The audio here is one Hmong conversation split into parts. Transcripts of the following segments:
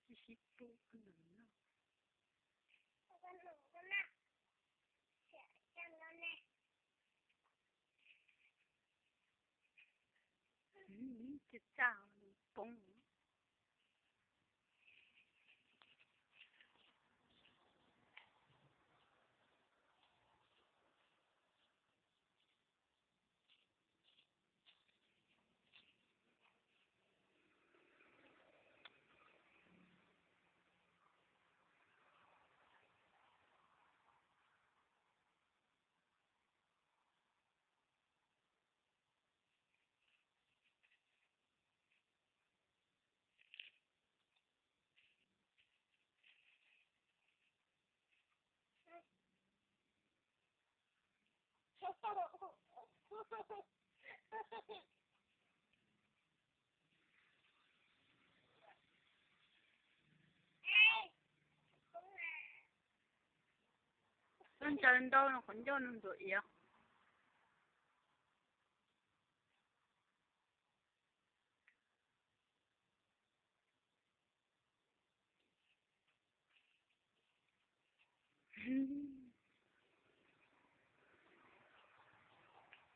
Sib pub no. Txaj poob. Lub ntsaws ntau no qhov ncauj no ntxuav iav.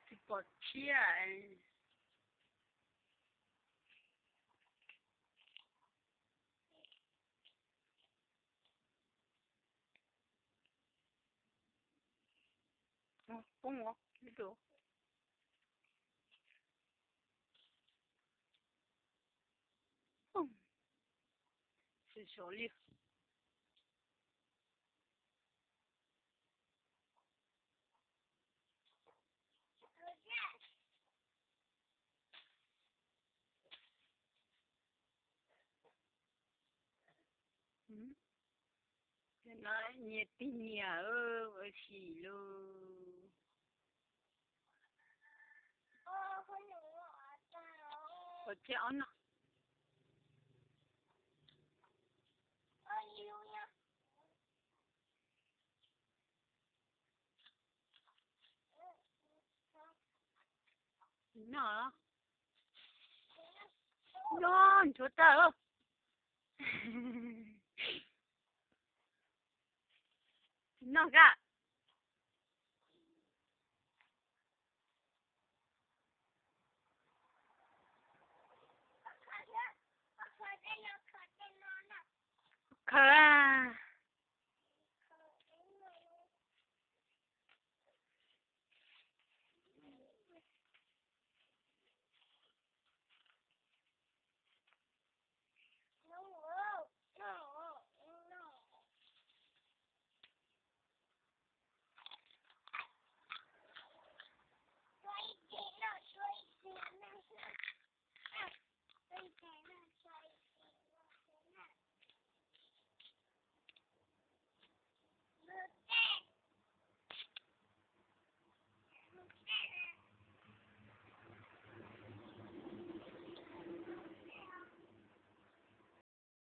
Tsis pom tshiab. Poob os, ib tug. Sov sov li. Nyias tig nyias ua si lauj. Ua thiab ob no. No, no nchuav tag. Tsis noj kab. Khaws.